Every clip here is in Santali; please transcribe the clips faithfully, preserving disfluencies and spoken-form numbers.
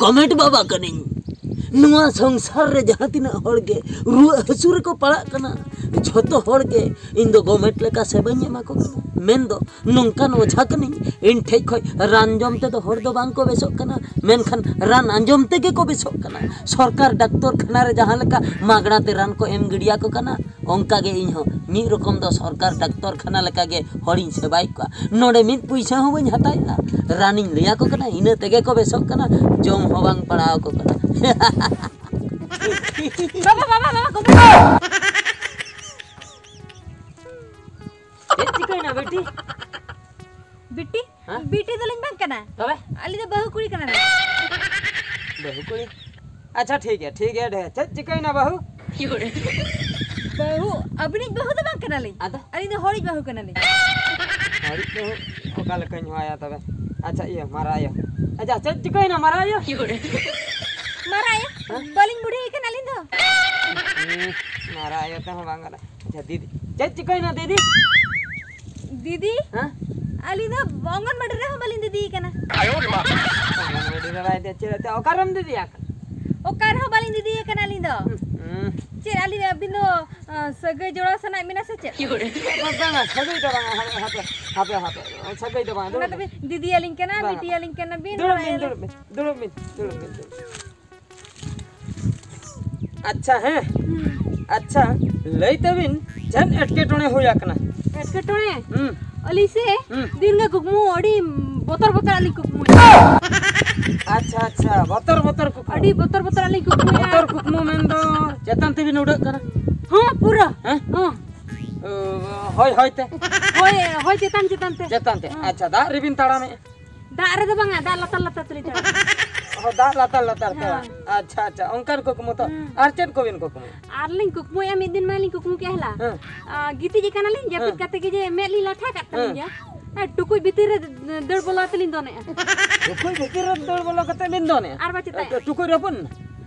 ᱜᱚᱢᱮᱴ ᱵᱟᱵᱟ ᱠᱟᱹᱱᱟᱹᱧ᱾ ᱱᱚᱣᱟ ᱥᱚᱝᱥᱟᱨ ᱨᱮ ᱡᱟᱦᱟᱸ ᱛᱤᱱᱟᱹᱜ ᱦᱚᱲ ᱜᱮ ᱨᱩᱣᱟᱹ ᱦᱟᱹᱥᱩ ᱨᱮᱠᱚ ᱯᱟᱲᱟᱜ ᱠᱟᱱᱟ, ᱡᱷᱚᱛᱚ ᱦᱚᱲ ᱜᱮ ᱤᱧ ᱫᱚ ᱜᱚᱢᱮᱴ ᱞᱮᱠᱟ ᱥᱮᱵᱟᱧ ᱮᱢᱟ ᱠᱚ ᱠᱟᱱᱟ᱾ ᱢᱮᱱᱫᱚ ᱱᱚᱝᱠᱟᱱ ᱚᱡᱷᱟ ᱠᱟᱹᱱᱟᱹᱧ, ᱤᱧ ᱴᱷᱮᱡ ᱠᱷᱚᱡ ᱨᱟᱱ ᱡᱚᱢ ᱛᱮᱫᱚ ᱦᱚᱲ ᱫᱚ ᱵᱟᱝ ᱠᱚ ᱵᱮᱥᱚᱜ ᱠᱟᱱᱟ, ᱢᱮᱱᱠᱷᱟᱱ ᱨᱟᱱ ᱟᱸᱡᱚᱢ ᱛᱮᱜᱮ ᱠᱚ ᱵᱮᱥᱚᱜ ᱠᱟᱱᱟ᱾ ᱥᱚᱨᱠᱟᱨ ᱰᱟᱠᱛᱚᱨ ᱠᱷᱟᱱᱟ ᱨᱮ ᱡᱟᱦᱟᱸ ᱞᱮᱠᱟ ᱢᱟᱜᱽᱱᱟ ᱛᱮ ᱨᱟᱱ ᱠᱚ ᱮᱢ ᱜᱤᱰᱤᱭᱟᱠᱚ ᱠᱟᱱᱟ, ᱚᱱᱠᱟ ᱜᱮ ᱤᱧ ᱦᱚᱸ ᱢᱤᱫ ᱨᱚᱠᱚᱢ ᱫᱚ ᱥᱚᱨᱠᱟᱨ ᱰᱟᱠᱛᱚᱨ ᱠᱷᱟᱱᱟ ᱞᱮᱠᱟ ᱜᱮ ᱦᱚᱲᱤᱧ ᱥᱮᱵᱟᱭᱮᱫ ᱠᱚᱣᱟ᱾ ᱱᱚᱰᱮ ᱢᱤᱫ ᱯᱩᱭᱥᱟᱹ ᱦᱚᱸ ᱵᱟᱹᱧ ᱦᱟᱛᱟᱣᱮᱫᱼᱟ, ᱨᱟᱱᱤᱧ ᱞᱟᱹᱭᱟᱠᱚ ᱠᱟᱱᱟ, ᱤᱱᱟᱹ ᱛᱮᱜᱮ ᱠᱚ ᱵᱮᱥᱚᱜ ᱠᱟᱱᱟ, ᱡᱚᱢ ᱦᱚᱸ ᱵᱟᱝ ᱯᱟᱲᱟᱣ ᱟᱠᱚ ᱠᱟᱱᱟ᱾ ᱵᱟᱵᱟ, ᱵᱟᱵᱟ, ᱵᱟᱵᱟ, ᱜᱚᱢᱮᱴ᱾ ᱪᱮᱫ ᱪᱤᱠᱟᱹᱭᱮᱱᱟ ᱵᱤᱴᱤ? ᱵᱤᱴᱤ? ᱦᱮᱸ? ᱵᱤᱴᱤ ᱫᱚᱞᱤᱧ ᱵᱟᱝ ᱠᱟᱱᱟ᱾ ᱛᱚᱵᱮ? ᱟᱹᱞᱤᱧ ᱫᱚ ᱵᱟᱹᱦᱩ ᱠᱩᱲᱤ ᱠᱟᱱᱟᱞᱤᱧ᱾ ᱵᱟᱹᱦᱩ ᱠᱩᱲᱤ? ᱟᱪᱪᱷᱟ, ᱴᱷᱤᱠ ᱜᱮᱭᱟ, ᱴᱷᱤᱠ ᱜᱮᱭᱟ, ᱰᱷᱮᱨ᱾ ᱪᱮᱫ ᱪᱤᱠᱟᱹᱭᱮᱱᱟ ᱵᱟᱹᱦᱩ? ᱵᱟᱹᱦᱩ, ᱟᱹᱵᱤᱱᱤᱡ ᱵᱟᱹᱦᱩ ᱫᱚ ᱵᱟᱝ ᱠᱟᱱᱟᱞᱤᱧ᱾ ᱟᱫᱚ? ᱟᱹᱞᱤᱧ ᱫᱚ ᱦᱚᱲᱤᱡ ᱵᱟᱹᱦᱩ ᱠᱟᱱᱟᱞᱤᱧ᱾ ᱦᱚᱲᱤᱡ ᱵᱟᱹᱦᱩ? ᱚᱠᱟ ᱞᱮᱠᱟᱧ ᱦᱚᱦᱚᱭᱟ ᱛᱚᱵᱮ? ᱟᱪᱪᱷᱟ, ᱤᱭᱟᱹ, ᱢᱟᱨᱟ ᱟᱭᱳ᱾ ᱟᱪᱪᱷᱟ, ᱪᱮᱫ ᱪᱤᱠᱟᱹᱭᱮᱱᱟ ᱢᱟᱨᱟ ᱟᱭᱳ? ᱢᱟᱨᱟ ᱟᱭᱳ? ᱦᱮᱸ? ᱵᱟᱹᱞᱤᱧ ᱵᱩᱰᱷᱤ ᱟᱠᱟᱱᱟ ᱟᱹᱞᱤᱧ ᱫᱚ᱾ ᱦᱩᱸ, ᱢᱟᱨᱟ ᱟᱭᱳ ᱛᱮᱦᱚᱸ ᱵᱟᱝ ᱜᱟᱱᱚᱜ᱾ ᱟᱪᱪᱷᱟ, ᱫᱤᱫᱤ, ᱪᱮᱫ ᱪᱤᱠᱟᱹᱭᱮᱱᱟ ᱫᱤᱫᱤ? ᱫᱤᱫᱤ? ᱦᱮᱸ? ᱟᱹᱞᱤᱧ ᱫᱚ ᱚᱝᱜᱚᱱᱵᱟᱲᱤ ᱨᱮᱦᱚᱸ ᱵᱟᱹᱞᱤᱧ ᱫᱤᱫᱤ ᱟᱠᱟᱱᱟ᱾ ᱚᱝᱜᱚᱱᱵᱟᱲᱤ ᱨᱮ ᱵᱟᱭ ᱫᱤᱫᱤ, ᱪᱮᱫ, ᱪᱮᱫ, ᱚᱠᱟᱨᱮᱢ ᱫᱤᱫᱤ ᱟᱠᱟᱱᱟ? ᱚᱠᱟ ᱨᱮᱦᱚᱸ ᱵᱟᱹᱞᱤᱧ ᱫᱤᱫᱤ ᱟᱠᱟᱱᱟ ᱟᱹᱞᱤᱧ ᱫᱚ᱾ ᱦᱩᱸ᱾ ᱪᱮᱫ ᱟᱹᱞᱤᱧ ᱟᱹᱵᱤᱱ ᱫᱚ, ᱟ, ᱥᱟᱹᱜᱟᱹᱭ ᱡᱚᱲᱟᱣ ᱥᱟᱱᱟᱭᱮᱫ ᱵᱤᱱᱟ ᱥᱮ ᱪᱮᱫ? ᱵᱟᱝᱟ, ᱥᱟᱹᱜᱟᱹᱭ ᱫᱚ ᱵᱟᱝᱟ, ᱦᱟᱯᱮ, ᱦᱟᱯᱮ, ᱦᱟᱯᱮ, ᱦᱟᱯᱮ, ᱥᱟᱹᱜᱟᱹᱭ ᱫᱚ ᱵᱟᱝᱟ, ᱚᱱᱟ ᱫᱩᱲᱩᱵ ᱫᱚ ᱢᱮ᱾ ᱵᱤᱱ ᱫᱤᱫᱤ ᱟᱹᱞᱤᱧ ᱠᱟᱱᱟ, ᱵᱟᱝᱟ᱾ ᱵᱤᱴᱤ ᱟᱹᱞᱤᱧ ᱠᱟᱱᱟ ᱵᱤᱱ, ᱫᱩᱲᱩᱵ ᱵᱟᱲᱟᱭ ᱢᱮ, ᱟᱹᱞᱤᱧ᱾ ᱫᱩᱲᱩᱵ ᱢᱮ, ᱫᱩᱲᱩᱵ ᱢᱮ, ᱫᱩᱲᱩᱵ ᱢᱮ, ᱫᱩᱲᱩᱵ ᱢᱮ᱾ ᱟᱪᱪᱷᱟ, ᱦᱮᱸ᱾ ᱦᱩᱸ᱾ ᱟᱪᱪᱷᱟ, ᱞᱟᱹᱭ ᱛᱟᱵᱤᱱ, ᱪᱮᱫ ᱮᱴᱠᱮᱴᱚᱬᱮ ᱦᱩᱭ ᱟᱠᱟᱱᱟ? ᱮᱴᱠᱮᱴᱚᱬᱮ? ᱦᱩᱸ᱾ ᱟᱹᱞᱤᱧ ᱥᱮ ᱦᱩᱸ᱾ ᱫᱤᱱ ᱜᱮ ᱠᱩᱠᱢᱩ, ᱟᱹᱰᱤ ᱵᱚᱛᱚᱨ ᱵᱚᱛᱚᱨ ᱟᱹᱞᱤᱧ ᱠᱩᱠᱢᱩᱭᱟ᱾ ᱟᱪᱪᱷᱟ, ᱟᱪᱪᱷᱟ, ᱵᱚᱛᱚᱨ ᱵᱚᱛᱚᱨ ᱠᱩᱠᱢᱩ᱾ ᱟᱹᱰᱤ ᱵᱚᱛᱚᱨ ᱵᱚᱛᱚᱨ ᱟᱹᱞᱤᱧ ᱠᱩᱠᱢᱩᱭᱟ᱾ ᱵᱚᱛᱚᱨ ᱠᱩᱠᱢᱩ ᱢᱮᱱᱫᱚ ᱪᱮᱛᱟᱱ ᱛᱮᱵᱤᱱ ᱩᱰᱟᱹᱜ ᱠᱟᱱᱟ? ᱦᱚᱸ, ᱯᱩᱨᱟᱹ᱾ ᱦᱮᱸ? ᱦᱚᱸ᱾ ᱚ, ᱦᱚᱭ, ᱦᱚᱭ ᱛᱮ? ᱦᱚᱭ, ᱦᱚᱭ ᱪᱮᱛᱟᱱ ᱪᱮᱛᱟᱱ ᱛᱮ᱾ ᱪᱮᱛᱟᱱ ᱛᱮ᱾ ᱦᱚᱸ᱾ ᱟᱪᱪᱷᱟ, ᱫᱟᱜ ᱨᱮᱵᱤᱱ ᱛᱟᱲᱟᱢᱮᱜᱼᱟ? ᱫᱟᱜ ᱨᱮᱫᱚ ᱵᱟᱝᱟ, ᱫᱟᱜ ᱞᱟᱛᱟᱨ ᱞᱟᱛᱟᱨ ᱛᱮᱞᱤᱧ ᱛᱟᱲᱟᱢᱟ᱾ ᱚ, ᱫᱟᱜ ᱞᱟᱛᱟᱨ ᱞᱟᱛᱟᱨ ᱛᱮ ᱵᱟᱝ? ᱦᱮᱸ᱾ ᱟᱪᱪᱷᱟ, ᱟᱪᱪᱷᱟ, ᱚᱱᱠᱟᱱ ᱠᱩᱠᱢᱩ ᱛᱚ᱾ ᱦᱩᱸ᱾ ᱟᱨ ᱪᱮᱫ ᱠᱚᱵᱤᱱ ᱠᱩᱠᱢᱩᱭᱟ? ᱟᱨ ᱞᱤᱧ ᱠᱩᱠᱢᱩᱭᱟ, ᱢᱤᱫ ᱫᱤᱱ ᱢᱟᱞᱤᱧ ᱠᱩᱠᱢᱩ ᱠᱮᱜᱼᱟ ᱦᱮᱞᱟ᱾ ᱦᱮᱸ᱾ ᱟ, ᱜᱤᱛᱤᱡ ᱟᱠᱟᱱᱟᱞᱤᱧ, ᱡᱟᱹᱯᱤᱫ ᱦᱮᱸ᱾ ᱠᱟᱛᱮ ᱜᱮ ᱡᱮ ᱢᱮᱫ ᱞᱤᱧ ᱞᱟᱴᱷᱟ ᱠᱟᱜ ᱛᱟᱹᱞᱤᱧ ᱦᱮᱸ᱾ ᱜᱮᱭᱟ᱾ ᱟᱨ ᱴᱩᱠᱩᱡ ᱵᱷᱤᱛᱤᱨ ᱨᱮ ᱫᱟᱹᱲ ᱵᱚᱞᱚ ᱠᱟᱛᱮ ᱞᱤᱧ ᱫᱚᱱᱮᱜᱼᱟ᱾ ᱴᱩᱠᱩᱡ ᱵᱷᱤᱛᱤᱨ ᱨᱮ ᱫᱟᱹᱲ ᱵᱚᱞᱚ ᱠᱟᱛᱮ ᱵᱤᱱ ᱫᱚᱱᱮᱜᱼᱟ? ᱟᱨ ᱵᱟᱝ ᱪᱮᱛᱟᱱ᱾ ᱴᱩᱠᱩᱡ ᱨᱟᱹᱯᱩᱫ ᱮᱱᱟ?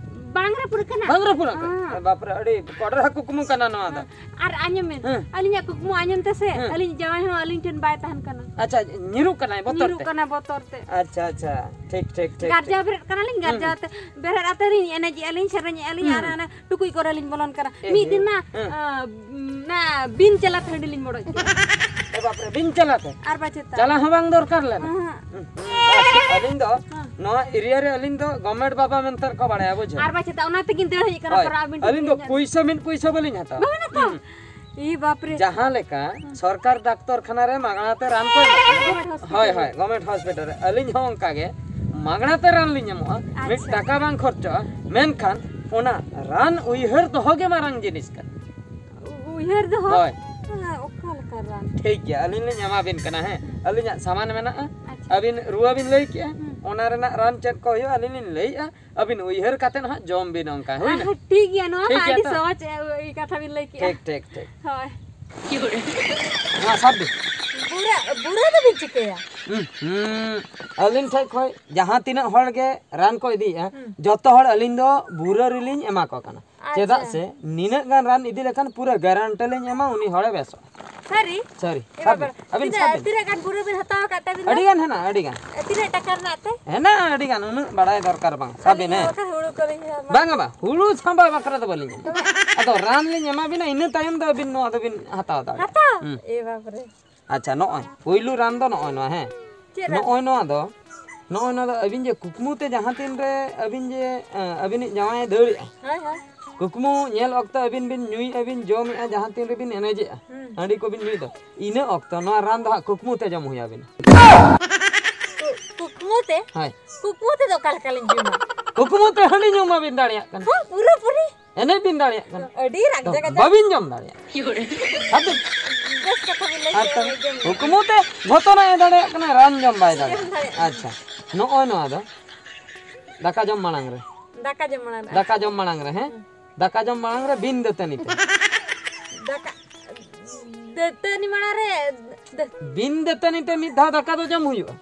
ᱵᱟᱝ ᱨᱮ ᱯᱩᱨᱟᱹ ᱠᱟᱱᱟ᱾ ᱵᱟᱝ ᱨᱮ ᱯᱩᱨᱟᱹᱜ ᱠᱟᱱᱟ᱾ ᱦᱮᱸ᱾ ᱵᱟᱯᱨᱮ, ᱟᱹᱰᱤ ᱠᱚᱰᱨᱟ ᱠᱩᱠᱢᱩ ᱠᱟᱱᱟ ᱱᱚᱣᱟ ᱫᱚ᱾ ᱦᱮᱸ᱾ ᱟᱨ ᱟᱸᱡᱚᱢ ᱢᱮ, ᱦᱮᱸ᱾ ᱟᱹᱞᱤᱧᱟᱜ ᱠᱩᱠᱢᱩ ᱟᱸᱡᱚᱢ ᱛᱮᱥᱮ, ᱦᱮᱸ᱾ ᱟᱹᱞᱤᱧ ᱡᱟᱶᱟᱭ ᱦᱚᱸ ᱟᱹᱞᱤᱧ ᱴᱷᱮᱱ ᱵᱟᱭ ᱛᱟᱦᱮᱱ ᱠᱟᱱᱟ᱾ ᱟᱪᱪᱷᱟ, ᱧᱤᱨᱩᱜ ᱠᱟᱱᱟᱭ ᱵᱚᱛᱚᱨ ᱧᱤᱨᱩᱜ ᱛᱮ᱾ ᱠᱟᱱᱟ ᱵᱚᱛᱚᱨ ᱛᱮ᱾ ᱟᱪᱪᱷᱟ, ᱟᱪᱪᱷᱟ, ᱴᱷᱤᱠ, ᱴᱷᱤᱠ, ᱴᱷᱤᱠ, ᱜᱟᱨᱡᱟᱣ ᱴᱷᱤᱠ᱾ ᱵᱮᱨᱮᱫ ᱠᱟᱱᱟᱞᱤᱧ, ᱦᱩᱸ, ᱜᱟᱨᱡᱟᱣ ᱦᱩᱸ᱾ ᱛᱮ ᱵᱮᱨᱮᱫ ᱟᱛᱮ ᱞᱤᱧ ᱮᱱᱮᱡᱮᱜᱼᱟ ᱞᱤᱧ, ᱥᱮᱨᱮᱧᱮᱜᱼᱟ ᱞᱤᱧ, ᱟᱨ ᱦᱩᱸ᱾ ᱦᱟᱱᱮ ᱴᱩᱠᱩᱡ ᱠᱚᱨᱮ ᱞᱤᱧ ᱵᱚᱞᱚᱱ ᱠᱟᱱᱟ᱾ ᱮ, ᱢᱤᱫ ᱦᱮᱸ, ᱫᱤᱱ ᱢᱟ, ᱦᱮᱸ᱾ ᱟ, ᱚᱱᱟ ᱵᱤᱱ ᱪᱟᱞᱟᱛ ᱦᱟᱺᱰᱤ ᱞᱤᱧ ᱵᱚᱰᱚᱡ ᱠᱮᱫᱟ᱾ ᱮ ᱵᱟᱯᱨᱮ, ᱵᱤᱱ ᱪᱟᱞᱟᱛᱮ? ᱟᱨ ᱵᱟᱪᱮᱛᱟ᱾ ᱪᱟᱞᱟᱣ ᱦᱚᱸ ᱵᱟᱝ ᱫᱚᱨᱠᱟᱨ ᱞᱮᱱᱟ᱾ ᱦᱮᱸ᱾ ᱦᱩᱸ᱾ ᱟᱹᱞᱤᱧ ᱫᱚ ᱦᱮᱸ᱾ ᱱᱚᱣᱟ area ᱨᱮ ᱟᱹᱞᱤᱧ ᱫᱚ government ᱵᱟᱵᱟ ᱢᱮᱱᱛᱮ ᱠᱚ ᱵᱟᱲᱟᱭᱟ, ᱵᱩᱡᱷᱟᱹᱣ? ᱟᱨ ᱵᱟᱪᱮᱛᱟ, ᱚᱱᱟ ᱛᱮᱜᱤᱧ ᱫᱟᱹᱲ ᱦᱮᱡ ᱠᱟᱱᱟ, ᱦᱳᱭ᱾ ᱯᱟᱨᱟ ᱟᱹᱵᱤᱱ ᱟᱹᱞᱤᱧ ᱫᱚ ᱴᱷᱮᱱ ᱜᱮ᱾ ᱯᱩᱭᱥᱟᱹ ᱢᱤᱫ ᱯᱩᱭᱥᱟᱹ ᱵᱟᱹᱞᱤᱧ ᱦᱟᱛᱟᱣᱟ᱾ ᱵᱟᱵᱮᱱ ᱦᱟᱛᱟᱣᱟ? ᱦᱩᱸ᱾ ᱤ ᱵᱟᱯᱨᱮ᱾ ᱡᱟᱦᱟᱸ ᱞᱮᱠᱟ ᱦᱩᱸ᱾ ᱥᱚᱨᱠᱟᱨ ᱰᱟᱠᱛᱚᱨ ᱠᱷᱟᱱᱟ ᱨᱮ ᱢᱟᱜᱽᱱᱟ ᱛᱮ ᱨᱟᱱ ᱠᱚ ᱮᱢᱚᱜ ᱠᱟᱱᱟ᱾ Government hospital ᱦᱳᱭ, ᱨᱮ᱾ ᱦᱳᱭ, government hospital ᱨᱮ᱾ ᱟᱹᱞᱤᱧ ᱦᱚᱸ ᱚᱱᱠᱟ ᱜᱮ ᱢᱟᱜᱽᱱᱟ ᱛᱮ ᱨᱟᱱ ᱞᱤᱧ ᱮᱢᱚᱜᱼᱟ, ᱢᱤᱫ ᱟᱪᱪᱷᱟ᱾ ᱴᱟᱠᱟ ᱵᱟᱝ ᱠᱷᱚᱨᱪᱚᱜᱼᱟ, ᱢᱮᱱᱠᱷᱟᱱ ᱚᱱᱟ ᱨᱟᱱ ᱩᱭᱦᱟᱹᱨ ᱫᱚᱦᱚ ᱜᱮ ᱢᱟᱨᱟᱝ ᱡᱤᱱᱤᱥ ᱠᱟᱱᱟ᱾ ᱩ-, ᱩᱭᱦᱟᱹᱨ ᱫᱚᱦᱚ? ᱦᱳᱭ᱾ ᱦᱮᱸ, ᱚᱠᱟ ᱞᱮᱠᱟ ᱨᱟᱱ? ᱴᱷᱤᱠ ᱜᱮᱭᱟ, ᱟᱹᱞᱤᱧ ᱞᱤᱧ ᱮᱢᱟ ᱵᱤᱱ ᱠᱟᱱᱟ, ᱦᱮᱸ᱾ ᱟᱹᱞᱤᱧᱟᱜ ᱥᱟᱢᱟᱱ ᱢᱮᱱᱟᱜᱼᱟ, ᱟᱪᱪᱷᱟ᱾ ᱟᱹᱵᱤᱱ ᱨᱩᱣᱟᱹ ᱵᱤᱱ ᱞᱟᱹᱭ ᱠᱮᱜᱼᱟ, ᱦᱩᱸ᱾ ᱚᱱᱟ ᱨᱮᱱᱟᱜ ᱨᱟᱱ ᱪᱮᱫ ᱠᱚ ᱦᱩᱭᱩᱜᱼᱟ, ᱟᱹᱞᱤᱧ ᱞᱤᱧ ᱞᱟᱹᱭᱮᱜᱼᱟ, ᱟᱹᱵᱤᱱ ᱩᱭᱦᱟᱹᱨ ᱠᱟᱛᱮᱫ ᱦᱟᱸᱜ ᱡᱚᱢ ᱵᱤᱱ ᱚᱱᱠᱟ, ᱦᱩᱭᱱᱟ? ᱟᱨ ᱴᱷᱤᱠ ᱜᱮᱭᱟ, ᱱᱚᱣᱟ ᱴᱷᱤᱠ ᱢᱟ ᱜᱮᱭᱟ ᱟᱹᱰᱤ ᱛᱚ? ᱥᱚᱦᱚᱡ, ᱮ, ᱠᱟᱛᱷᱟ ᱵᱤᱱ ᱞᱟᱹᱭ ᱠᱮᱜᱼᱟ᱾ ᱴᱷᱤᱠ, ᱴᱷᱤᱠ, ᱴᱷᱤᱠ᱾ ᱦᱳᱭ᱾ ᱱᱚᱣᱟ ᱥᱟᱵ ᱵᱤᱱ᱾ ᱵᱩᱨᱟᱹ, ᱵᱩᱨᱟᱹ ᱫᱚᱵᱤᱱ ᱪᱤᱠᱟᱹᱭᱟ? ᱦᱩᱸ, ᱦᱩᱸ᱾ ᱟᱹᱞᱤᱧ ᱴᱷᱮᱡ ᱠᱷᱚᱡ ᱡᱟᱦᱟᱸ ᱛᱤᱱᱟᱹᱜ ᱦᱚᱲ ᱜᱮ ᱨᱟᱱ ᱠᱚ ᱤᱫᱤᱭᱮᱫᱼᱟ, ᱦᱩᱸ᱾ ᱡᱚᱛᱚ ᱦᱚᱲ ᱟᱹᱞᱤᱧ ᱫᱚ ᱵᱩᱨᱟᱹ ᱨᱮᱞᱤᱧ ᱮᱢᱟ ᱠᱚ ᱠᱟᱱᱟ᱾ ᱟᱪᱪᱷᱟ᱾ ᱪᱮᱫᱟᱜ ᱥᱮ ᱱᱤᱱᱟᱹᱜ ᱜᱟᱱ ᱨᱟᱱ ᱤᱫᱤ ᱞᱮᱠᱷᱟᱱ ᱯᱩᱨᱟᱹ guarantee ᱞᱤᱧ ᱮᱢᱟ, ᱩᱱᱤ ᱦᱚᱲᱮ ᱵᱮᱥᱚᱜᱼᱟ᱾ ᱥᱟᱹᱨᱤ? ᱥᱟᱹᱨᱤ᱾ ᱮ ᱥᱟᱵ ᱵᱤᱱ, ᱵᱟᱵᱟ, ᱟᱹᱵᱤᱱ ᱛᱤᱱᱟᱹᱜ, ᱥᱟᱵ ᱵᱤᱱ᱾ ᱛᱤᱱᱟᱹᱜ ᱜᱟᱱ ᱵᱩᱨᱟᱹ ᱵᱤᱱ ᱦᱟᱛᱟᱣ ᱟᱠᱟᱫ ᱛᱟᱹᱵᱤᱱᱟ? ᱟᱹᱰᱤ ᱜᱟᱱ ᱦᱮᱱᱟᱜᱼᱟ, ᱟᱹᱰᱤ ᱜᱟᱱ᱾ ᱛᱤᱱᱟᱹᱜ ᱴᱟᱠᱟ ᱨᱮᱱᱟᱜ ᱛᱮ? ᱦᱮᱱᱟᱜᱼᱟ, ᱟᱹᱰᱤ ᱜᱟᱱ, ᱩᱱᱟᱹᱜ ᱵᱟᱲᱟᱭ ᱫᱚᱨᱠᱟᱨ ᱵᱟᱝ᱾ ᱥᱟᱵ ᱵᱤᱱ, ᱟᱹᱞᱤᱧ ᱦᱮᱸ᱾ ᱦᱚᱸ ᱵᱟᱠᱷᱟᱱ ᱦᱩᱲᱩ ᱠᱚᱞᱤᱧ ᱮᱢᱟ᱾ ᱵᱟᱝᱟ, ᱵᱟᱝ, ᱦᱩᱲᱩ ᱥᱟᱢᱵᱟ ᱵᱟᱠᱷᱨᱟ ᱫᱚ ᱵᱟᱹᱞᱤᱧ ᱮᱢᱟ᱾ ᱛᱚᱵᱮ? ᱟᱫᱚ ᱨᱟᱱ ᱞᱤᱧ ᱮᱢᱟ ᱵᱤᱱᱟ, ᱤᱱᱟᱹ ᱛᱟᱭᱚᱢ ᱫᱚ ᱟᱹᱵᱤᱱ ᱱᱚᱣᱟ ᱫᱚᱵᱤᱱ ᱦᱟᱛᱟᱣ ᱫᱟᱲᱮᱭᱟᱜᱼᱟ᱾ ᱦᱟᱛᱟᱣ? ᱦᱩᱸ᱾ ᱮ ᱵᱟᱵᱨᱮ᱾ ᱟᱪᱪᱷᱟ, ᱱᱚᱜᱼᱚᱭ ᱯᱩᱭᱞᱩ ᱨᱟᱱ ᱫᱚ ᱱᱚᱜᱼᱚᱭ ᱱᱚᱣᱟ, ᱦᱮᱸ᱾ ᱪᱮᱫ ᱨᱟᱱ? ᱱᱚᱜᱼᱚᱭ ᱱᱚᱣᱟ ᱫᱚ, ᱱᱚᱜᱼᱚᱭ ᱱᱚᱣᱟ ᱫᱚ ᱟᱹᱵᱤᱱ ᱡᱮ ᱠᱩᱠᱢᱩ ᱛᱮ ᱡᱟᱦᱟᱸ ᱛᱤᱱ ᱨᱮ ᱟᱹᱵᱤᱱ ᱡᱮ, ᱮᱸ, ᱟᱹᱵᱤᱱᱤᱡ ᱡᱟᱶᱟᱭᱮ ᱫᱟᱹᱲᱮᱜᱼᱟ, ᱦᱳᱭ, ᱦᱳᱭ᱾ ᱠᱩᱠᱢᱩ ᱧᱮᱞ ᱚᱠᱛᱚ ᱟᱹᱵᱤᱱ ᱵᱤᱱ ᱧᱩᱭᱮᱫᱼᱟ, ᱵᱤᱱ ᱡᱚᱢᱮᱫᱼᱟ, ᱡᱟᱦᱟᱸ ᱛᱤᱱ ᱨᱮᱵᱤᱱ ᱮᱱᱮᱡᱮᱜᱼᱟ, ᱦᱩᱸ᱾ ᱦᱟᱺᱰᱤ ᱠᱚᱵᱤᱱ ᱧᱩᱭᱮᱫᱟ, ᱤᱱᱟᱹ ᱚᱠᱛᱚ ᱱᱚᱣᱟ ᱨᱟᱱ ᱫᱚ ᱦᱟᱸᱜ ᱠᱩᱠᱢᱩ ᱛᱮ ᱡᱚᱢ ᱦᱩᱭ ᱟᱹᱵᱤᱱᱟ᱾ ᱠᱩ-, ᱠᱩᱠᱢᱩ ᱛᱮ? ᱦᱳᱭ᱾ ᱠᱩᱠᱢᱩ ᱛᱮᱫᱚ ᱚᱠᱟ ᱞᱮᱠᱟ ᱞᱤᱧ ᱡᱚᱢᱟ? ᱠᱩᱠᱢᱩ ᱛᱮ ᱦᱟᱺᱰᱤ ᱧᱩ ᱢᱟᱵᱤᱱ ᱫᱟᱲᱮᱭᱟᱜ ᱠᱟᱱᱟ᱾ ᱦᱚᱸ, ᱯᱩᱨᱟᱹᱯᱩᱨᱤ᱾ ᱮᱱᱮᱡ ᱵᱤᱱ ᱫᱟᱲᱮᱭᱟᱜ ᱠᱟᱱᱟ᱾ ᱟᱹᱰᱤ ᱨᱟᱜ ᱛᱚ, ᱡᱟᱜᱟ ᱫᱚ᱾ ᱵᱟᱵᱤᱱ ᱡᱚᱢ ᱫᱟᱲᱮᱭᱟᱜᱼᱟ᱾ ᱟᱹᱵᱤᱱ ᱵᱮᱥ ᱠᱟᱛᱷᱟ ᱵᱤᱱ ᱞᱟᱹᱭ ᱟᱨ ᱠᱮᱫᱟ, ᱛᱚ ᱵᱟᱹᱧ ᱡᱚᱢ ᱫᱟᱲᱮᱭᱟᱜᱼᱟ᱾ ᱠᱩᱠᱢᱩ ᱛᱮ ᱡᱷᱚᱛᱚᱱᱟᱜ ᱮ ᱫᱟᱲᱮᱭᱟᱜ ᱠᱟᱱᱟ, ᱨᱟᱱ ᱡᱚᱢ ᱵᱟᱭ ᱡᱚᱢ ᱫᱟᱲᱮᱭᱟᱜᱼᱟ᱾ ᱫᱟᱲᱮᱭᱟᱜᱼᱟ᱾ ᱟᱪᱪᱷᱟ, ᱱᱚᱜᱼᱚᱭ ᱱᱚᱣᱟ ᱫᱚ ᱫᱟᱠᱟ ᱡᱚᱢ ᱢᱟᱲᱟᱝ ᱨᱮ᱾ ᱫᱟᱠᱟ ᱡᱚᱢ ᱢᱟᱲᱟᱝ ᱨᱮ᱾ ᱫᱟᱠᱟ ᱡᱚᱢ ᱢᱟᱲᱟᱝ ᱨᱮ, ᱦᱮᱸ? ᱦᱩᱸ᱾ ᱫᱟᱠᱟ ᱡᱚᱢ ᱢᱟᱲᱟᱝ ᱨᱮ ᱵᱤᱱ ᱫᱟᱹᱛᱟᱹᱱᱤ ᱛᱮ᱾ ᱫᱟᱠᱟ, ᱫᱟᱹᱛᱟᱹᱱᱤ ᱢᱟᱲᱟᱝ ᱨᱮ, ᱫᱟᱹ- ᱵᱤᱱ ᱫᱟᱹᱛᱟᱹᱱᱤ ᱛᱮ ᱢᱤᱫ ᱫᱷᱟᱣ ᱫᱟᱠᱟ ᱫᱚ ᱡᱚᱢ ᱦᱩᱭᱩᱜᱼᱟ᱾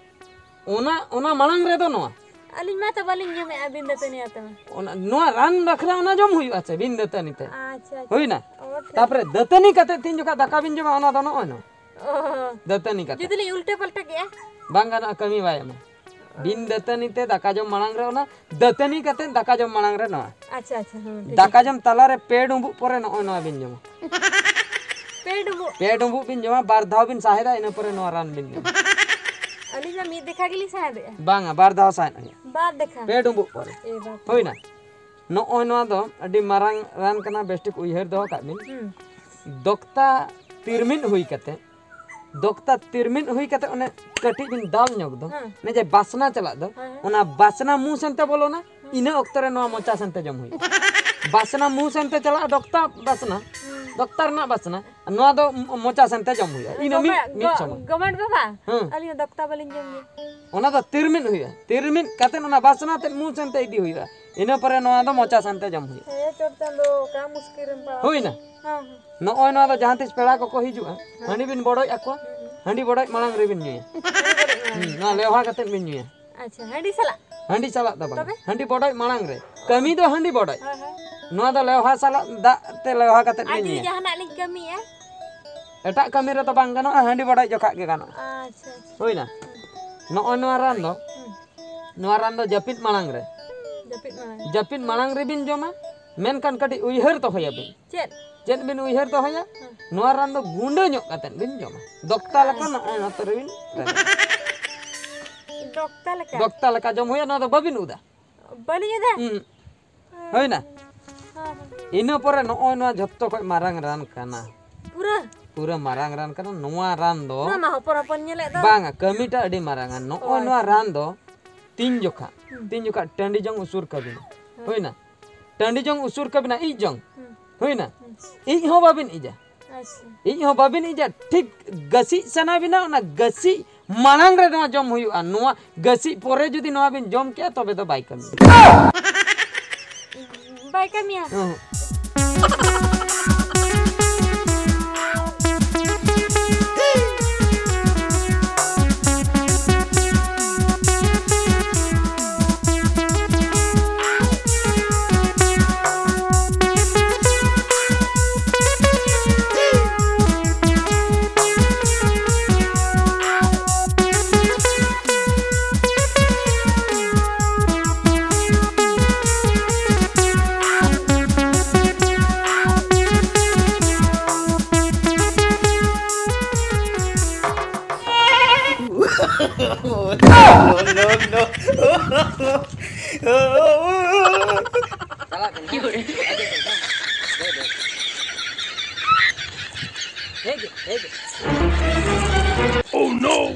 ᱚᱱᱟ, ᱚᱱᱟ ᱢᱟᱲᱟᱝ ᱨᱮᱫᱚ ᱱᱚᱣᱟ᱾ ᱟᱹᱞᱤᱧ ᱢᱟ ᱛᱚ ᱵᱟᱹᱞᱤᱧ ᱧᱩᱢᱮᱫᱼᱟ ᱵᱤᱱ ᱫᱟᱹᱛᱟᱹᱱᱤ ᱟᱛᱮ ᱢᱟ᱾ ᱚᱱᱟ, ᱱᱚᱣᱟ ᱨᱟᱱ ᱵᱟᱠᱷᱨᱟ ᱚᱱᱟ ᱡᱚᱢ ᱦᱩᱭᱩᱜᱼᱟ ᱥᱮ ᱵᱤᱱ ᱫᱟᱹᱛᱟᱹᱱᱤ ᱛᱮ? ᱟᱪᱪᱷᱟ, ᱟᱪᱪᱷᱟ᱾ ᱦᱩᱭᱱᱟ? ᱚ, ᱴᱷᱤᱠ᱾ ᱛᱟᱯᱚᱨᱮ ᱫᱟᱹᱛᱟᱹᱱᱤ ᱠᱟᱛᱮ ᱛᱤᱱ ᱡᱚᱠᱷᱟ ᱫᱟᱠᱟ ᱵᱤᱱ ᱡᱚᱢᱟ, ᱚᱱᱟ ᱫᱚ ᱱᱚᱜᱼᱚᱭ ᱱᱚᱣᱟ᱾ ᱚ᱾ ᱫᱟᱹᱛᱟᱹᱱᱤ ᱠᱟᱛᱮ᱾ ᱡᱩᱫᱤ ᱞᱤᱧ ᱩᱞᱴᱟᱹ ᱯᱟᱞᱴᱟ ᱠᱮᱜᱼᱟ? ᱵᱟᱝ ᱜᱟᱱᱚᱜᱼᱟ, ᱠᱟᱹᱢᱤ ᱵᱟᱭ ᱮᱢᱟ᱾ ᱵᱤᱱ ᱫᱟᱹᱛᱟᱹᱱᱤ ᱛᱮ ᱫᱟᱠᱟ ᱡᱚᱢ ᱢᱟᱲᱟᱝ ᱨᱮ ᱚᱱᱟ, ᱫᱟᱹᱛᱟᱹᱱᱤ ᱠᱟᱛᱮ ᱫᱟᱠᱟ ᱡᱚᱢ ᱢᱟᱲᱟᱝ ᱨᱮ ᱱᱚᱣᱟ᱾ ᱟᱪᱪᱷᱟ, ᱟᱪᱪᱷᱟ, ᱦᱮᱸ, ᱴᱷᱤᱠ ᱫᱟᱠᱟ ᱟᱪᱷᱮ᱾ ᱡᱚᱢ ᱛᱟᱞᱟᱨᱮ ᱯᱮ ᱰᱩᱸᱵᱩᱜ ᱯᱚᱨᱮ ᱱᱚᱜᱼᱚᱭ ᱱᱚᱣᱟ ᱵᱤᱱ ᱡᱚᱢᱟ᱾ ᱯᱮ ᱰᱩᱸᱵᱩᱜ? ᱯᱮ ᱰᱩᱸᱵᱩᱜ ᱵᱤᱱ ᱡᱚᱢᱟ, ᱵᱟᱨ ᱫᱷᱟᱣ ᱵᱤᱱ ᱥᱟᱦᱮᱫᱟ, ᱤᱱᱟᱹ ᱯᱚᱨᱮ ᱱᱚᱣᱟ ᱨᱟᱱ ᱵᱤᱱ ᱡᱚᱢᱟ᱾ ᱟᱹᱞᱤᱧ ᱢᱟ ᱢᱤᱫ ᱫᱮᱠᱷᱟ ᱜᱮᱞᱤᱧ ᱥᱟᱦᱮᱫᱮᱜᱼᱟ᱾ ᱵᱟᱝᱟ, ᱵᱟᱨ ᱫᱷᱟᱣ ᱥᱟᱦᱮᱫ ᱦᱩᱭᱩᱜᱼᱟ᱾ ᱵᱟᱨ ᱫᱮᱠᱷᱟ? ᱯᱮ ᱰᱩᱸᱵᱩᱜ ᱯᱚᱨᱮ᱾ ᱮ ᱵᱟᱵᱟ᱾ ᱦᱩᱭᱱᱟ? ᱱᱚᱜᱼᱚᱭ ᱱᱚᱣᱟ ᱫᱚ ᱟᱹᱰᱤ ᱢᱟᱨᱟᱝ ᱨᱟᱱ ᱠᱟᱱᱟ, ᱵᱮᱥ ᱴᱷᱤᱠ ᱩᱭᱦᱟᱹᱨ ᱫᱚᱦᱚ ᱠᱟᱜ ᱵᱤᱱ᱾ ᱦᱩᱸ᱾ ᱫᱚᱠᱛᱟ ᱛᱤᱨᱢᱤᱫ ᱦᱩᱭ ᱠᱟᱛᱮ, ᱫᱚᱠᱛᱟ ᱛᱤᱨᱢᱤᱫ ᱦᱩᱭ ᱠᱟᱛᱮ ᱚᱱᱮ ᱠᱟᱹᱴᱤᱡ ᱵᱤᱱ ᱫᱟᱞ ᱧᱚᱜ ᱫᱚ, ᱦᱮᱸ᱾ ᱚᱱᱮ ᱡᱮ ᱵᱟᱥᱱᱟ ᱪᱟᱞᱟᱜ ᱫᱚ, ᱦᱮᱸ, ᱦᱮᱸ᱾ ᱚᱱᱟ ᱵᱟᱥᱱᱟ ᱢᱩ ᱥᱮᱱᱛᱮ ᱵᱚᱞᱚᱱᱟ, ᱦᱮᱸ᱾ ᱤᱱᱟᱹ ᱚᱠᱛᱚ ᱨᱮ ᱱᱚᱣᱟ ᱢᱚᱪᱟ ᱥᱮᱱᱛᱮ ᱡᱚᱢ ᱦᱩᱭᱩᱜᱼᱟ᱾ ᱵᱟᱥᱱᱟ ᱢᱩ ᱥᱮᱱᱛᱮ ᱪᱟᱞᱟᱜᱼᱟ, ᱫᱚᱠᱛᱟ ᱵᱟᱥᱱᱟ, ᱦᱮᱸ᱾ ᱫᱚᱠᱛᱟ ᱨᱮᱱᱟᱜ ᱵᱟᱥᱱᱟ, ᱱᱚᱣᱟ ᱫᱚ ᱢ-, ᱢᱚᱪᱟ ᱥᱮᱱᱛᱮ ᱡᱚᱢ ᱦᱩᱭᱩᱜᱼᱟ᱾ ᱤᱱᱟᱹ ᱢᱤᱫ, ᱜᱚᱢᱮ-, ᱢᱤᱫ ᱜᱚ-, ᱥᱚᱢᱚᱭ᱾ ᱜᱚᱢᱮᱴ ᱵᱟᱵᱟ, ᱦᱮᱸ᱾ ᱟᱹᱞᱤᱧ ᱦᱚᱸ ᱫᱚᱠᱛᱟ ᱵᱟᱹᱞᱤᱧ ᱡᱚᱢ ᱜᱮᱭᱟ᱾ ᱚᱱᱟ ᱫᱚ ᱛᱤᱨᱢᱤᱫ ᱦᱩᱭᱩᱜᱼᱟ, ᱛᱤᱨᱢᱤᱫ ᱠᱟᱛᱮ ᱚᱱᱟ ᱵᱟᱥᱱᱟ ᱛᱮ ᱢᱩ ᱥᱮᱱᱛᱮ ᱤᱫᱤ ᱦᱩᱭᱩᱜᱼᱟ, ᱤᱱᱟᱹ ᱯᱚᱨᱮ ᱱᱚᱣᱟ ᱫᱚ ᱢᱚᱪᱟ ᱥᱮᱱᱛᱮ ᱡᱚᱢ ᱦᱩᱭᱩᱜᱼᱟ᱾ ᱦᱮᱸ, ᱪᱚᱴ ᱪᱟᱸᱫᱳ, ᱚᱠᱟ ᱢᱩᱥᱠᱤᱞ ᱨᱮᱢ ᱯᱟᱲᱟᱣ ᱦᱩᱭᱱᱟ? ᱠᱟᱱᱟ᱾ ᱦᱮᱸ, ᱦᱮᱸ᱾ ᱱᱚᱜᱼᱚᱭ ᱱᱚᱣᱟ ᱫᱚ ᱡᱟᱦᱟᱸ ᱛᱤᱥ ᱯᱮᱲᱟ ᱠᱚᱠᱚ ᱦᱤᱡᱩᱜᱼᱟ, ᱦᱮᱸ᱾ ᱦᱟᱺᱰᱤ ᱵᱤᱱ ᱵᱚᱰᱚᱡ ᱟᱠᱚᱣᱟ, ᱦᱮᱸ, ᱦᱮᱸ᱾ ᱦᱟᱺᱰᱤ ᱵᱚᱰᱚᱡ ᱢᱟᱲᱟᱝ ᱨᱮᱵᱤᱱ ᱧᱩᱭᱟ᱾ ᱦᱟᱺᱰᱤ ᱵᱚᱰᱚᱡ ᱢᱟᱲᱟᱝ ᱦᱩᱸ, ᱨᱮ᱾ ᱱᱚᱣᱟ ᱞᱮᱣᱦᱟ ᱠᱟᱛᱮ ᱵᱤᱱ ᱧᱩᱭᱟ᱾ ᱟᱪᱪᱷᱟ, ᱦᱟᱺᱰᱤ ᱥᱟᱞᱟᱜ? ᱦᱟᱺᱰᱤ ᱥᱟᱞᱟᱜ ᱫᱚ ᱵᱟᱝ, ᱛᱚᱵᱮ? ᱦᱟᱺᱰᱤ ᱵᱚᱰᱚᱡ ᱢᱟᱲᱟᱝ ᱨᱮ᱾ ᱠᱟᱹᱢᱤ ᱫᱚ ᱦᱟᱺᱰᱤ ᱵᱚᱰᱚᱡ᱾ ᱦᱳᱭ, ᱦᱳᱭ᱾ ᱱᱚᱣᱟ ᱫᱚ ᱞᱮᱣᱦᱟ ᱥᱟᱞᱟᱜ ᱫᱟᱜ ᱛᱮ ᱞᱮᱣᱦᱟ ᱠᱟᱛᱮ ᱟᱨ ᱵᱤᱱ ᱡᱩᱫᱤ ᱧᱩᱭᱟ᱾ ᱡᱟᱦᱟᱱᱟᱜ ᱞᱤᱧ ᱠᱟᱹᱢᱤᱭᱟ? ᱮᱴᱟᱜ ᱠᱟᱹᱢᱤ ᱨᱮᱫᱚ ᱵᱟᱝ ᱜᱟᱱᱚᱜᱼᱟ, ᱦᱟᱺᱰᱤ ᱵᱚᱰᱚᱡ ᱡᱚᱠᱷᱟᱜ ᱜᱮ ᱜᱟᱱᱚᱜᱼᱟ᱾ ᱟᱪᱪᱷᱟ, ᱟᱪᱪᱷᱟ᱾ ᱦᱩᱭᱱᱟ? ᱦᱩᱸ᱾ ᱱᱚᱜᱼᱚᱭ ᱱᱚᱣᱟ ᱨᱟᱱ ᱫᱚ, ᱦᱩᱸ᱾ ᱱᱚᱣᱟ ᱨᱟᱱ ᱫᱚ ᱡᱟᱹᱯᱤᱫ ᱢᱟᱲᱟᱝ ᱨᱮ᱾ ᱡᱟᱹᱯᱤᱫ ᱢᱟᱲᱟᱝ᱾ ᱡᱟᱹᱯᱤᱫ ᱢᱟᱲᱟᱝ ᱨᱮᱵᱤᱱ ᱡᱚᱢᱟ, ᱢᱮᱱᱠᱷᱟᱱ ᱠᱟᱹᱴᱤᱡ ᱩᱭᱦᱟᱹᱨ ᱫᱚᱦᱚᱭᱟᱵᱤᱱ᱾ ᱪᱮᱫ? ᱪᱮᱫ ᱵᱤᱱ ᱩᱭᱦᱟᱹᱨ ᱫᱚᱦᱚᱭᱟ? ᱦᱮᱸ᱾ ᱱᱚᱣᱟ ᱨᱟᱱ ᱫᱚ ᱜᱩᱸᱰᱟᱹ ᱧᱚᱜ ᱠᱟᱛᱮ ᱵᱤᱱ ᱡᱚᱢᱟ᱾ ᱫᱚᱠᱛᱟ ᱞᱮᱠᱟ ᱟᱪᱪᱷᱟ᱾ ᱱᱚᱜᱼᱚᱭ ᱱᱚᱛᱮ ᱨᱮᱵᱤᱱ ᱨᱮᱵᱮᱫᱟ᱾ ᱫᱚᱠᱛᱟ ᱞᱮᱠᱟ? ᱫᱚᱠᱛᱟ ᱞᱮᱠᱟ ᱡᱚᱢ ᱦᱩᱭᱩᱜᱼᱟ, ᱱᱚᱣᱟ ᱫᱚ ᱵᱟᱹᱵᱤᱱ ᱩᱫᱟ᱾ ᱵᱟᱹᱞᱤᱧ ᱩᱫᱟ? ᱦᱩᱸ᱾ ᱦᱮᱸ, ᱦᱩᱭᱱᱟ? ᱦᱮᱸ, ᱦᱮᱸ᱾ ᱤᱱᱟᱹ ᱯᱚᱨᱮ ᱱᱚᱜᱼᱚᱭ ᱱᱚᱣᱟ ᱡᱷᱚᱛᱚ ᱠᱷᱚᱡ ᱢᱟᱨᱟᱝ ᱨᱟᱱ ᱠᱟᱱᱟ᱾ ᱯᱩᱨᱟᱹ? ᱯᱩᱨᱟᱹ ᱢᱟᱨᱟᱝ ᱨᱟᱱ ᱠᱟᱱᱟ᱾ ᱱᱚᱣᱟ ᱨᱟᱱ ᱫᱚ ᱱᱚᱣᱟ ᱢᱟ ᱦᱚᱯᱚᱱ ᱦᱚᱯᱚᱱ ᱧᱮᱞᱮᱫ ᱫᱚ᱾ ᱵᱟᱝᱟ, ᱠᱟᱹᱢᱤᱴᱟ ᱟᱹᱰᱤ ᱢᱟᱨᱟᱝᱟ᱾ ᱱᱚᱜᱼᱚᱭ ᱚ, ᱱᱚᱣᱟ ᱟᱪᱪᱷᱟ᱾ ᱨᱟᱱ ᱫᱚ ᱛᱤᱱ ᱡᱚᱠᱷᱟ, ᱦᱩᱸ᱾ ᱛᱤᱱ ᱡᱚᱠᱷᱟ ᱴᱟᱺᱰᱤ ᱡᱚᱝ ᱩᱥᱩᱨ ᱠᱟᱹᱵᱤᱱᱟ᱾ ᱦᱩᱸ᱾ ᱦᱩᱭᱱᱟ? ᱴᱟᱺᱰᱤ ᱡᱚᱝ ᱩᱥᱩᱨ ᱠᱟᱹᱵᱤᱱᱟ, ᱤᱡ ᱡᱚᱝ᱾ ᱦᱩᱸ᱾ ᱦᱩᱭᱱᱟ? ᱦᱩᱸ᱾ ᱤᱡ ᱦᱚᱸ ᱵᱟᱵᱤᱱ ᱤᱡᱟ᱾ ᱟᱪᱪᱷᱟ᱾ ᱤᱡ ᱦᱚᱸ ᱵᱟᱵᱤᱱ ᱤᱡᱟ, ᱴᱷᱤᱠ ᱜᱟᱹᱥᱤᱡ ᱥᱟᱱᱟ ᱵᱤᱱᱟ, ᱚᱱᱟ ᱜᱟᱹᱥᱤᱡ ᱢᱟᱲᱟᱝ ᱨᱮ ᱱᱚᱣᱟ ᱡᱚᱢ ᱦᱩᱭᱩᱜᱼᱟ᱾ ᱱᱚᱣᱟ ᱜᱟᱹᱥᱤᱡ ᱯᱚᱨᱮ ᱡᱩᱫᱤ ᱱᱚᱣᱟ ᱵᱤᱱ ᱡᱚᱢ ᱠᱮᱜᱼᱟ, ᱛᱚᱵᱮ ᱫᱚ ᱵᱟᱭ ᱠᱟᱹᱢᱤᱭᱟ᱾ ᱵᱟᱭ ᱠᱟᱹᱢᱤᱭᱟ? ᱦᱩᱸ᱾ No, no, no. ᱪᱟᱞᱟᱜ ᱠᱟᱱᱟ᱾ ᱦᱮᱡ ᱜᱮ, ᱦᱮᱡ ᱜᱮ᱾ Oh no!